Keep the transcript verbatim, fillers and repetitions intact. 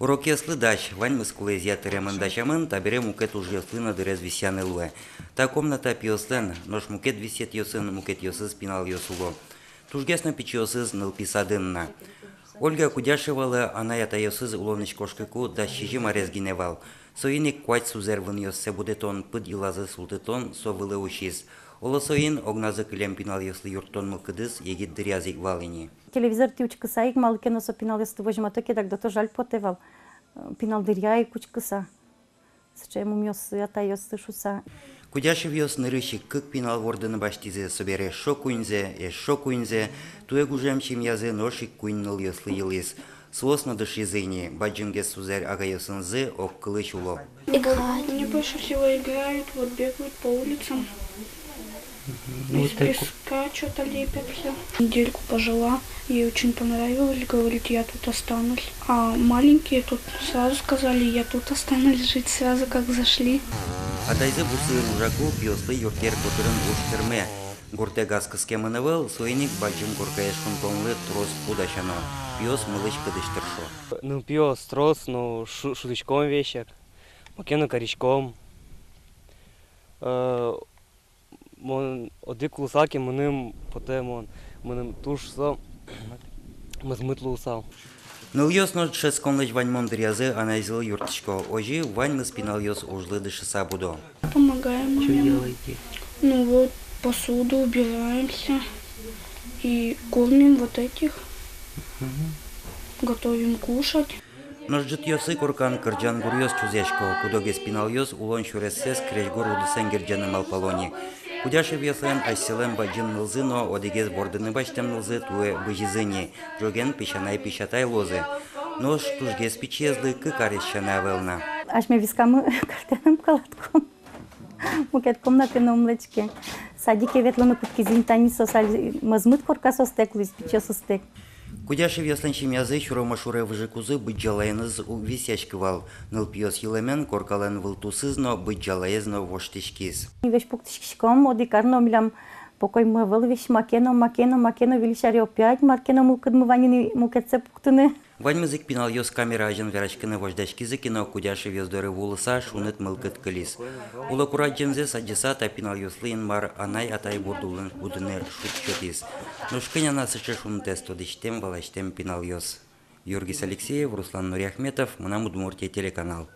Урокъёслы дась, ваньмыз кулэезъя тыремын-дасямын, табере мукет ужъёслы но дырез висъяны луэ. Та комната пиослэн, нош мукет висъетъёсын мукетъёсыз пиналъёс уло. Тужгес но пичиосыз нылпи садын на. Ольга Кудяшевалы анай-атайёсыз улонысь кошкыку дас сизьым арес гинэ вал. Соин ик куать сузэр-вынъёссэ будэтон, пыд йылазы султытон со вылэ усиз. Оло, соин огназы кылем пиналъёслы юрттон мылкыдыз егит дыръяз ик вал ини. Телевизортӥ учкыса ик, малы ке но со пиналъёсты возьмато ке, дак дото жаль потэ вал, э, пинал дыръя ик учкыса. Сыӵе мумъёсты, атайёсты шуса. Кудяшевъёс нырысь ик кык пинал вордыны басьтӥзы, собере эшшо куиньзэ, эшшо куиньзэ, туэ гужем семьязы нош ик куинь нылъёслы йылӥз. Соос но дышизы ини, бадӟымгес сузэр-агайёсынызы огкылысь уло. Играют. Они больше всего играют, вот бегают по улицам. Мгм. Ну, из вот так вот. Песка что-то лепят всё. Недельку пожила, ей очень понравилось, говорит: «Я тут останусь». А маленькие тут сразу сказали: «Я тут останусь жить», сразу как зашли. Атайзы бусыын ужаку, пиослы юртъер котырын уж тырме. Гуртэ газ кыскемын ӧвӧл, соин ик бадӟым коркае шунтонлы трос пу дасяно. Пиос мылысь-кыдысь тыршо. Ну, пиос трос, но шу-, шудӥськом весь ик. Маке но кариськом. Э, мон одӥг луысал ке, мыным потэ, мон, мыным туж со мӧзмыт луысал. Нылъёс но дышетсконлэсь ваньмон дыръязы анайзылы юрттӥсько. Озьы ваньмыз пиналъёс ужлы дышыса будо. Помогаем маме. Чё делаете? Ну вот, посуду убираем всё и кормим вот этих. Мгм. Готовим кушать. Нош ӝытъёсы коркан кырӟан гуръёс чузъясько. Куд-огез пиналъёс улон сюрессэс крезьгур удысэн герӟаны малпало ни. Кудяшевъёслэн асьсэлэн бадӟым нылзы но одӥгез вордыны басьтэм нылзы туэ бызизы ни. Ӝоген песянай-песятай луозы. Нош тужгес пичиезлы кык арес сяна ӧвӧл на. Асьме вискамы картаным калатком. Мукет комнатае но ум лэзиське. Садике ветлыны кутскизы ни, тани соос али мӧзмыт корка соостэк луиз, пичиосызтэк. Кудяшевъёслэн семьязы Сюромо шуре выжыкузы Быдӟалаеныз уг висъяськы вал. Нылпиос йылэмен коркалэн вылтусыз но, Быдӟалаез но воштӥськиз. Весь пуктӥськиськом, одӥг ар но милям покоймы ӧвӧл, весь маке но, маке но, маке но, выльысь аре опять мар ке но мылкыдмы вань ини мукетсэ пуктыны. Ваньмыз ик пиналъёс камера азьын вераськыны возьдаськизы ке но, Кудяшевъёс доры вуылыса, шуныт мылкыд кылиз. Уло курадӟемзэс адӟыса, та пиналъёслы Инмар анай-атай бурд улын будыны шуд сётӥз. Нош кӧня на сыӵе шунытэз тодӥсьтэм, валасьтэм пиналъёс. Юргис Алексеев, Руслан Нуриахметов, «Мынам Удмуртие» телеканал.